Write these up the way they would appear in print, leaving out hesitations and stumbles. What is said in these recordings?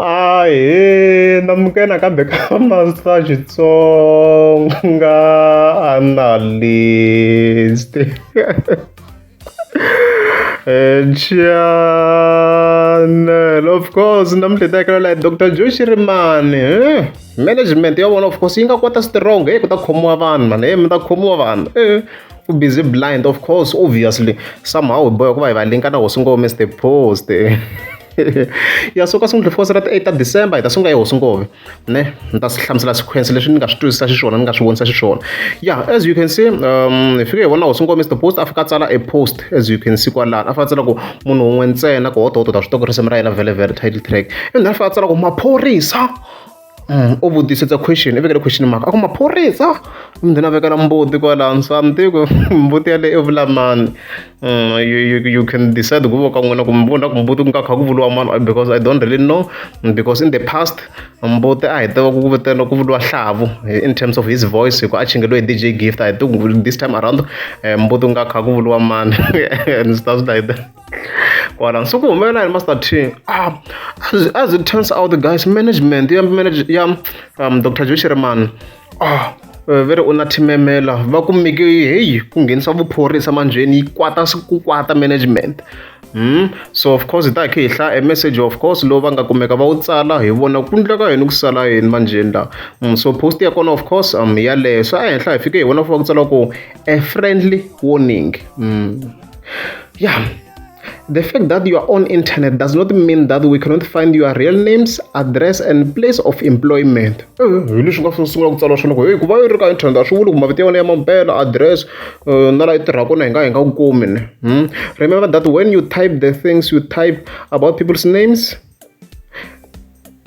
Ahee namukela nakambe ka Master Xitsonga Analyst channel of course namuntlha hi ta hakela la Doctor Joe Shirimani management ya vona of course yi nga kota strong hey ku ta khomiwa vanhu mani hey mi ta khomiwa vanhu ku busy blind of course obviously somehow hi boheka ku va hi va linka na hosi ngome Mister Post ya so ka siku of course ra ti 8 ta December hi ta sungula hi hosi ngove ne ni ta hlamusela sequence leswi ni nga swi twisisa xiswona ni nga swi vonisa xiswona yeah as you can see hi fike hi vona hosi ngove Mister Post a fika a tsala a post as you can see kwalano a fika a tsala ku munhu wun'we ntsena ku hotohoto ta swi tiva ku risimu ra yena vhele vhele title track and then a fika a tsala ku maphorisa u vutise it's a question i vekele question mark a ku maphorisa and then a vekela mbuti kwalano so a ni tivi ku mbuti yaleyo i vula mani you can decide ku vo ka n'wina ku mi vona ku mbuti ku nga kha ku vuriwa mani because I don't really know because in the past mbuti a hi tiva ku vitana ku vuriwa Hlavu in terms of his voice hi ku a chingeriwe hi D_J Gift a hi tivi ku this time around mbuti ku nga kha ku vuriwa mani and stuff like that. Kwalano so ku humelela yini Master T ah as it turns out guys management ya manage ya Doctor Joe Shirimani ah ve ri u na thimemela va ku mike heyi ku nghenisa vuphorisa manjheni yi kwata ku kwata management so of course hi ta hi kha hi hlaya a message of course lowu va nga kumeka va wu tsala hi vona ku endleka yini ku sala yini manjheni laha so post ya kona of course yaleyo so ehenhla hi fike hi vona ku tsala ku a friendly warning yeah The fact that you are on internet does not mean that we cannot find your real names, address and place of employment. Hi leswi nga sungula ku tsala swona ku hey ku va yi ri ka internet a swi vuli ku mavito ya wena ya mampela address na laha yi tirhaka kona hi nga ku kumi ne. Remember that when you type the things you type about people's names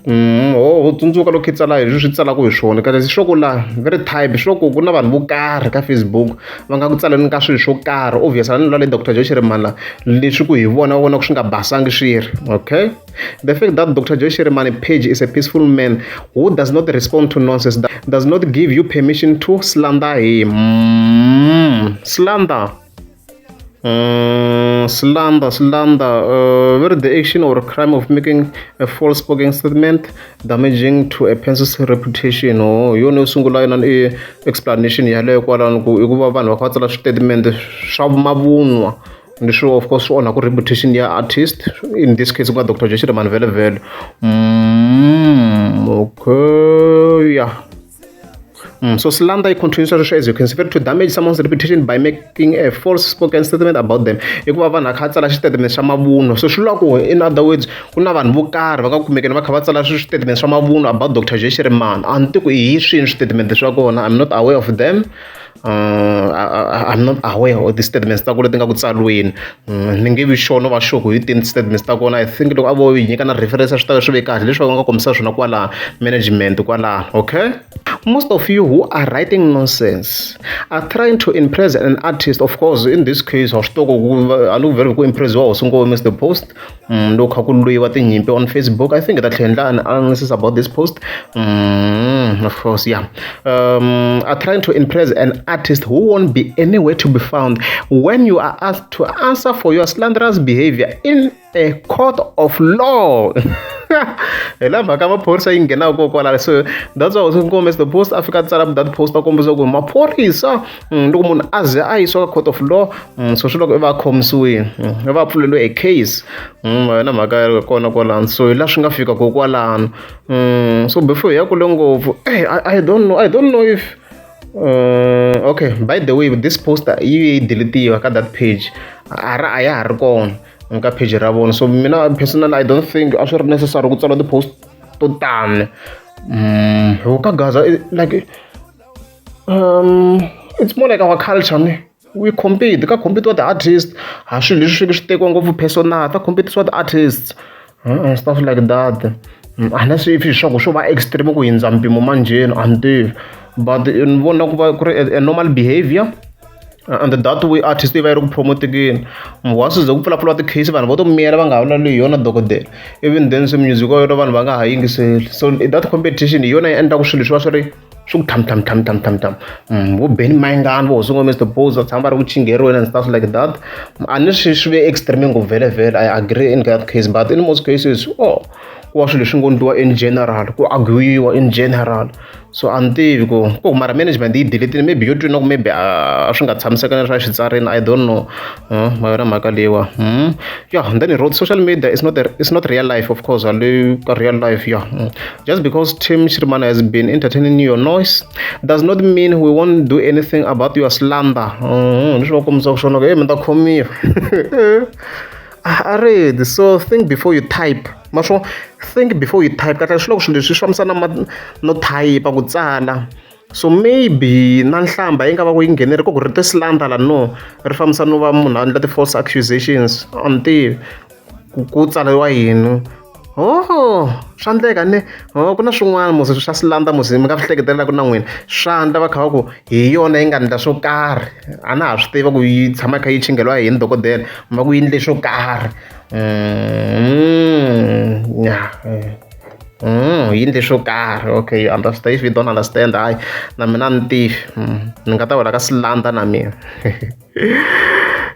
ho tsundzuka loko i tsala hi leswi tsalaka hi swona kahle swo ku la ve ri type swo ku ku na vanhu vo karhi ka Facebook va nga ku tsaleni ka swilo swo karhi obvious a ni la le Doctor Joe Shirimani la leswi ku hi vona va vona ku swi nga basangi swi ri okay the fact that Dr. Joe Shirimani page is a peaceful man who does not respond to nonsense does not give you permission to slander him slander slander, where the action or crime of making a false spoken statement damaging to a person's reputation. Oh, yona yo sungula yona i explanation yaleyo kwalano ku i ku va vanhu va kha va tsala swi-statement swa mavunwa leswi of course swi onhaku reputation ya artist in this case ku nga Dr. Joe Shirimani vhele vhele okay yeah. So slander continues as you can see to damage someone's reputation by making a false spoken statement about them. Hikuva vanhu va kha va tsala xitatimende xa mavunwa so swi vula ku in other words ku na vanhu vo karhi va nga kumekeni va kha va tsala switatimende swa mavunwa about Dr. Joe Shirimani a ni tivi ku hi swini switatimende swa kona I'm not aware of them I'm not aware of the statements ta ku leti nga ku tsaliweni ni nge vi sure no va sure ku hi tini statements ta kona I think loko a vo yi nyika na reference swi ta va swi ve kahle leswi va nga kombisa swona kwala management kwala okay most of you who are writing nonsense are trying to impress an artist of course in this case a swi tiva ku a ni ku vhele ku impressiwa hosi ngove Mr Post loko kha ku lwiwa tinyimpi on Facebook I think hi ta tlhela endla an analysis about this post of course yeah are trying to impress an artist who won't be anywhere to be found when you are asked to answer for your slanderous behavior in a court of law hi laha mhaka maphorisa yi nghenaka kona kwalano so that's why hosi Mr Post a fika a tsala that post a kombisa ku maphorisa loko munhu a ze a yisiwa ka court of law so swi loko i va a khomisiwile i va a pfuleriwe a case na mhaka ya kona kwalano so hi laha swi nga fika ko kwalano so before hi ya kule ngopfu I don't know I don't know if okay by the way this poster yi deletiwa ka that page a ra a ya ha ri kona ka page ra vona so mina personally I don't think a swi ri necessary ku tsala ti-post to tani hi ka Gaza like it's more like our culture ne we compete ka compete wa ti-artist ha swilo leswi swi tekiwa ngopfu personal ta competisiwa ti-artists and stuff like that unless if swa ku swo va extreme ku hundza mpimo manjheni a ni tivi but ni vona ku va ku ri a normal behavior and that way artist yi va yi ri ku promotekeni once ze ku pfulapfuriwa ti-case vanhu vo to miyela va nga ha vulavuli hi yona dokodela even then se music wa yona vanhu va nga ha yingiseli so that competition hi yona yi endlaka swilo swi va swi ri swi ku tham tham tham tham tham tham vo Benny Mayengani vo Hosi Mr Post va tshama va ri ku chingheriweni and stuff like that a ni swi swi ve extreme ngopfu vhele vhele I agree in that case but in most cases oh Ku va swilo leswi ngo endliwa in general, ku argue-iwa in general. So a ni tivi ku ku mara management yi delete-ini maybe yo twi na ku maybe a swi nga tshamisekanga leswi a swi tsarini, I don't know. Ma yona mhaka leyiwa. Yeah, and then he wrote social media is not a, it's not real life, of course, le ka real life, yeah. Just because Team Shirimani has been entertaining your noise does not mean we won't do anything about your slander. Leswi va kombisaka swona ku hey mi ta khomiwa. A read, so think before you type. Ma swo think before you type kahle swi loko swilo leswi swi fambisana no type ku tsala. So maybe na nhlamba yi nga va ku yi ngheneri ku rito slander la no ri fambisana no va munhu a endla ti-false accusations, a ni tivi ku tsariwa yini. Oh, swa endleka ne oh ku na swin'wana musi swa slander musi mi nga swi hleketelelaka na n'wina, swa endla va kha va ku hi yona yi nga endla swo karhi, a na ha swi tiva ku yi tshama yi kha yi chingheriwa hi yini dokodela, va ku yi endle swo karhi. Yeah. Yi endle swo karhi, okay, you understand if you don't understand hayi na mina a ni tivi, ni nga ta wela ka slander na mina.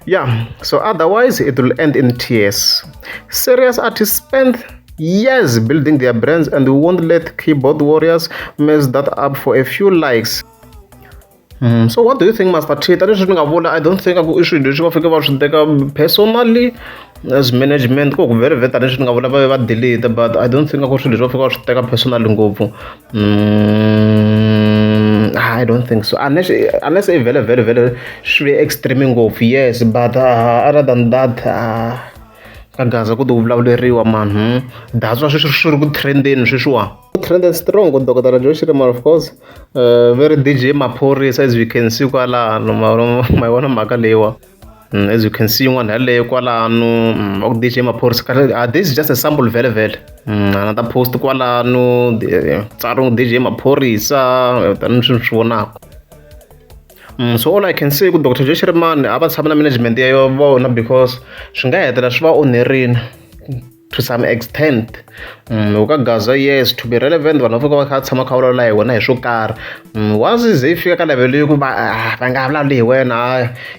Yeah, so otherwise it will end in tears. Serious artists spend years building their brands and we won't let keyboard warriors mess that up for a few likes. So what do you think, Master T? Tanihi leswi ni nga vula, I don't think ku i swilo leswi va fanekele va swi teka personally as management ku ku vhele vhele tanihi leswi ni nga vula va va delete, but I don't think ku swilo leswi va fanekele va swi teka personally ngopfu. I don't think so. Unless i vhele vhele vhele swi ve extreme ngopfu, yes, but other than that, ka Gaza ku ti vulavuleriwa man. That's why sweswi swi ri ku trendeni sweswiwa. Trended strong Dokodela Joe Shirimani, of course. Very DJ Maphorisa, as you can see kwalano, ma yi vona mhaka leyiwa. As you can see yin'wana yaleyo kwalano, va ku DJ Maphorisa kahle, this is just a sample vhele vhele. Another post kwalano tsariwa DJ Maphorisa tanihi leswi mi swi vonaka. So all I can say ku Dr. Joe Shirimani a va tshami na management ya vona because swi nga hetelela swi va onherini to some extent. Loko ka Gaza, yes, to be relevant vanhu va fanekele va kha va tshama kha va vulavula hi wena hi swo karhi. Once yi ze yi fika ka level leyi ku va va nga ha vulavuli hi wena,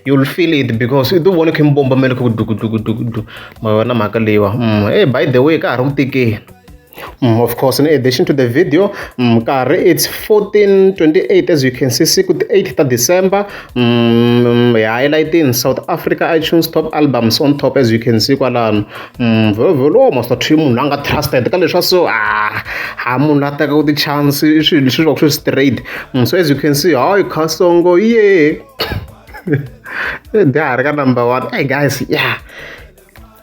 you'll feel it because i ti vona i kha i mbombomela ku duku duku duku du, ma yona mhaka leyiwa. Hey, by the way, ka ha ri ku tekeni. Of course, in addition to the video, nkarhi it's 14:28, as you can see, siku 8 ta December. Hi highlighting South Africa iTunes top albums on top, as you can see kwalano. Vhele oh Master T munhu la nga trusted ka leswa so ha munhu la tekaka ti-chance i swilo leswi va swi straight. So as you can see, hayi Khasongo ye dya ha ri ka number 1. Hey guys, yeah.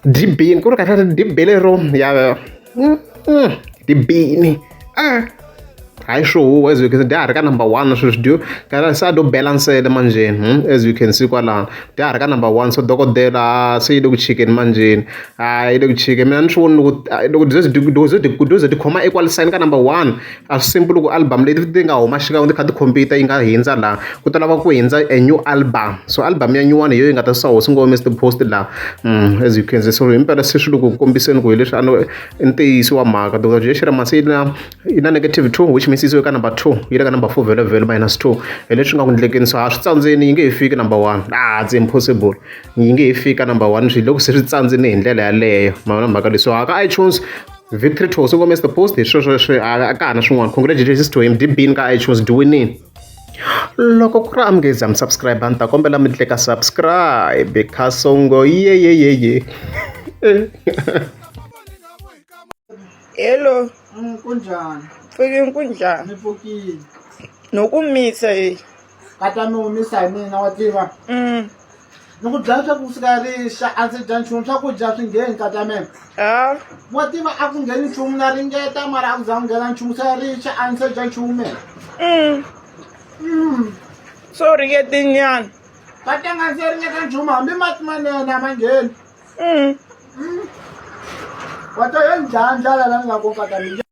Dibini ku ri kahle dibi lero ya dibini hayi swo huwa, as you can see dya ha ri ka number 1 sweswi dyo kana se a dyo balansele manjheni, as you can see kwalano dya ha ri ka number 1. So dokodela se yi le ku chikeni manjheni, a yi le ku chikeni. Mina ni swi voni loko loko dyo ze ti khoma equal sign ka number 1, a swi simple ku album leti ti nga huma xikan'we ti kha ti compete yi nga hindza laha ku ta lava ku hindza a new album. So album ya nyuwani hi yo yi nga ta susa hosi ngome Mr Post laha, as you can see. So himpela se swi le ku kombiseni ku hi leswi a no i ntiyiso wa mhaka. Dr. Joe Shirimani se yi na negative 2, which means yi ka number 2, yi le ka number 4 vhele vhele minus 2 hi leswi nga ku endlekeni. So a swi tsandzeni yi nge he fiki number 1, it's impossible, yi nge he fiki ka number 1 swi loko se swi tsandzeni hi ndlela yaleyo, ma vona mhaka leyi. So ka iTunes victory to Hosi Ngome Mr Post hi sweswo swi a ka ha na swin'wana. Congratulations to him, dibini ka iTunes doing. Loko ku ri a mi nge za mi subscribe, a ni ta kombela mi tleka subscribe. Khasongo ye ye ye ye. Hello. Kunjani? Pfukini kunjani? Ni pfukile. Nokumisa hey. Kata mi humisa hi mina wa tiva. Ni ku byela swa ku fika rixa a ndzi dya nchumu, swakudya swi ngheni kata mina. Ha? Wa tiva a ku ngheni nchumu, na ringeta mara a ku za ku nghena nchumu, se rixa a ndzi se dya nchumu mina. So ringete nyana. Kata nga ndzi ringeta nchumu hambi mati manene a ma ngheni. Wa twa yo njhani ndlala la ni nga ku kata mina.